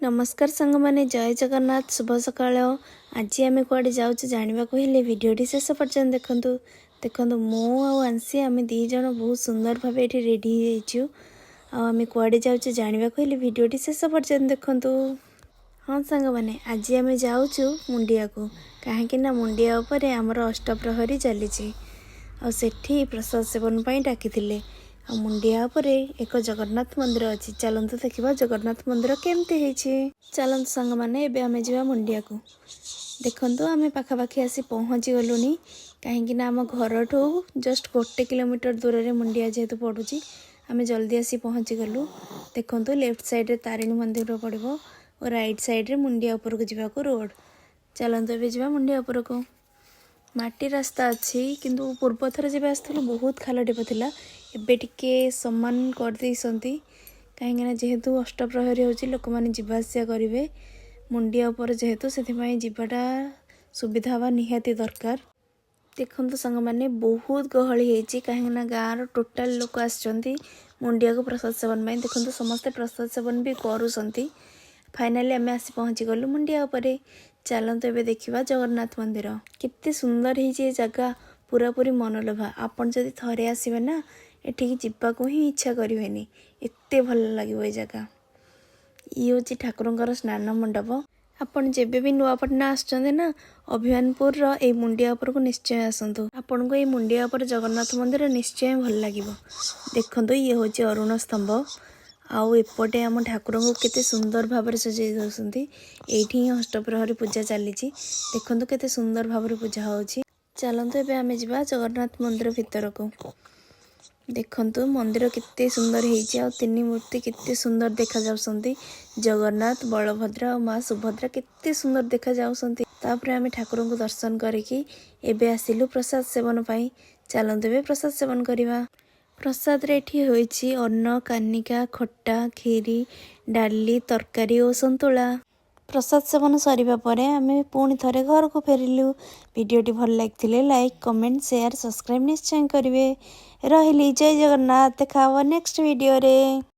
ନମସ୍କାର ସାଙ୍ଗମାନେ, ଜୟ ଜଗନ୍ନାଥ, ଶୁଭ ସକାଳ। ଆଜି ଆମେ କୁଆଡ଼େ ଯାଉଛୁ ଜାଣିବାକୁ ହେଲେ ଭିଡ଼ିଓଟି ଶେଷ ପର୍ଯ୍ୟନ୍ତ ଦେଖନ୍ତୁ। ଦେଖନ୍ତୁ, ମୁଁ ଆଉ ଆନ୍ସି, ଆମେ ଦୁଇ ଜଣ ବହୁତ ସୁନ୍ଦର ଭାବେ ଏଠି ରେଡ଼ି ହେଇଯାଇଛୁ। ଆଉ ଆମେ କୁଆଡ଼େ ଯାଉଛୁ ଜାଣିବାକୁ ହେଲେ ଭିଡ଼ିଓଟି ଶେଷ ପର୍ଯ୍ୟନ୍ତ ଦେଖନ୍ତୁ। ହଁ ସାଙ୍ଗମାନେ, ଆଜି ଆମେ ଯାଉଛୁ ମୁଣ୍ଡିଆକୁ, କାହିଁକି ନା ମୁଣ୍ଡିଆ ଉପରେ ଆମର ଅଷ୍ଟପ୍ରହରୀ ଚାଲିଛି ଆଉ ସେଠି ପ୍ରସାଦ ସେବନ ପାଇଁ ଡାକିଥିଲେ। ଆଉ ମୁଣ୍ଡିଆ ଉପରେ ଏକ ଜଗନ୍ନାଥ ମନ୍ଦିର ଅଛି। ଚାଲନ୍ତୁ ଦେଖିବା ଜଗନ୍ନାଥ ମନ୍ଦିର କେମିତି ହେଇଛି। ଚାଲନ୍ତୁ ସାଙ୍ଗମାନେ, ଏବେ ଆମେ ଯିବା ମୁଣ୍ଡିଆକୁ। ଦେଖନ୍ତୁ, ଆମେ ପାଖାପାଖି ଆସି ପହଞ୍ଚି ଗଲୁଣି, କାହିଁକି ନା ଆମ ଘରଠୁ ଜଷ୍ଟ 1 କିଲୋମିଟର ଦୂରରେ ମୁଣ୍ଡିଆ ଯେହେତୁ ପଡ଼ୁଛି, ଆମେ ଜଲ୍ଦି ଆସି ପହଞ୍ଚିଗଲୁ। ଦେଖନ୍ତୁ, ଲେଫ୍ଟ ସାଇଡ଼୍ରେ ତାରିଣୀ ମନ୍ଦିର ପଡ଼ିବ ଓ ରାଇଟ୍ ସାଇଡ଼୍ରେ ମୁଣ୍ଡିଆ ଉପରକୁ ଯିବାକୁ ରୋଡ଼। ଚାଲନ୍ତୁ, ଏବେ ଯିବା ମୁଣ୍ଡିଆ ଉପରକୁ। ମାଟି ରାସ୍ତା ଅଛି, କିନ୍ତୁ ପୂର୍ବ ଥର ଯେବେ ଆସିଥିଲୁ ବହୁତ ଖାଲ ଢିପ ଥିଲା। ଏବେ ଟିକେ ସମାନ କରିଦେଇଛନ୍ତି, କାହିଁକିନା ଯେହେତୁ ଅଷ୍ଟପ୍ରହରୀ ହେଉଛି, ଲୋକମାନେ ଯିବା ଆସିବା କରିବେ ମୁଣ୍ଡିଆ ଉପରେ ଯେହେତୁ, ସେଥିପାଇଁ ଯିବାଟା ସୁବିଧା ହେବା ନିହାତି ଦରକାର। ଦେଖନ୍ତୁ ସାଙ୍ଗମାନେ, ବହୁତ ଗହଳି ହେଇଛି, କାହିଁକିନା ଗାଁର ଟୋଟାଲ ଲୋକ ଆସିଛନ୍ତି ମୁଣ୍ଡିଆକୁ ପ୍ରସାଦ ସେବନ ପାଇଁ। ଦେଖନ୍ତୁ, ସମସ୍ତେ ପ୍ରସାଦ ସେବନ ବି କରୁଛନ୍ତି। ଫାଇନାଲି ଆମେ ଆସି ପହଞ୍ଚିଗଲୁ ମୁଣ୍ଡିଆ ଉପରେ। ଚାଲନ୍ତୁ, ଏବେ ଦେଖିବା ଜଗନ୍ନାଥ ମନ୍ଦିର କେତେ ସୁନ୍ଦର ହେଇଛି। ଏ ଜାଗା ପୁରାପୁରି ମନଲୋଭା। ଆପଣ ଯଦି ଥରେ ଆସିବେ ନା, ଏଠିକି ଯିବାକୁ ହିଁ ଇଚ୍ଛା କରିବେନି, ଏତେ ଭଲ ଲାଗିବ ଏ ଜାଗା। ଇଏ ହେଉଛି ଠାକୁରଙ୍କର ସ୍ନାନ ମଣ୍ଡପ। ଆପଣ ଯେବେ ବି ନୂଆପଟଣା ଆସୁଛନ୍ତି ନା, ଅଭିମାନପୁରର ଏଇ ମୁଣ୍ଡିଆ ଉପରକୁ ନିଶ୍ଚୟ ଆସନ୍ତୁ। ଆପଣଙ୍କୁ ଏଇ ମୁଣ୍ଡିଆ ଉପରେ ଜଗନ୍ନାଥ ମନ୍ଦିର ନିଶ୍ଚୟ ଭଲ ଲାଗିବ। ଦେଖନ୍ତୁ, ଇଏ ହେଉଛି ଅରୁଣ ସ୍ତମ୍ଭ। ଆଉ ଏପଟେ ଆମ ଠାକୁରଙ୍କୁ କେତେ ସୁନ୍ଦର ଭାବରେ ସଜେଇ ଦେଉଛନ୍ତି। ଏଇଠି ହିଁ ଅଷ୍ଟପ୍ରହରୀ ପୂଜା ଚାଲିଛି। ଦେଖନ୍ତୁ, କେତେ ସୁନ୍ଦର ଭାବରେ ପୂଜା ହେଉଛି। ଚାଲନ୍ତୁ, ଏବେ ଆମେ ଯିବା ଜଗନ୍ନାଥ ମନ୍ଦିର ଭିତରକୁ। ଦେଖନ୍ତୁ, ମନ୍ଦିର କେତେ ସୁନ୍ଦର ହେଇଛି ଆଉ ତିନି ମୂର୍ତ୍ତି କେତେ ସୁନ୍ଦର ଦେଖାଯାଉଛନ୍ତି। ଜଗନ୍ନାଥ, ବଳଭଦ୍ର ଆଉ ମା ସୁଭଦ୍ରା କେତେ ସୁନ୍ଦର ଦେଖାଯାଉଛନ୍ତି। ତାପରେ ଆମେ ଠାକୁରଙ୍କୁ ଦର୍ଶନ କରିକି ଏବେ ଆସିଲୁ ପ୍ରସାଦ ସେବନ ପାଇଁ। ଚାଲନ୍ତୁ, ଏବେ ପ୍ରସାଦ ସେବନ କରିବା। ପ୍ରସାଦରେ ଏଠି ହୋଇଛି ଅନ୍ନ, କାନିକା, ଖଟା, କ୍ଷୀରି, ଡାଲି, ତରକାରୀ ଓ ସନ୍ତୁଳା। ପ୍ରସାଦ ସେବନ ସରିବା ପରେ ଆମେ ପୁଣି ଥରେ ଘରକୁ ଫେରିଲୁ। ଭିଡ଼ିଓଟି ଭଲ ଲାଗିଥିଲେ ଲାଇକ୍, କମେଣ୍ଟ, ସେୟାର, ସବସ୍କ୍ରାଇବ୍ ନିଶ୍ଚୟ କରିବେ। ରହିଲି, ଜୟ ଜଗନ୍ନାଥ। ଦେଖା ହେବ ନେକ୍ସଟ ଭିଡ଼ିଓରେ।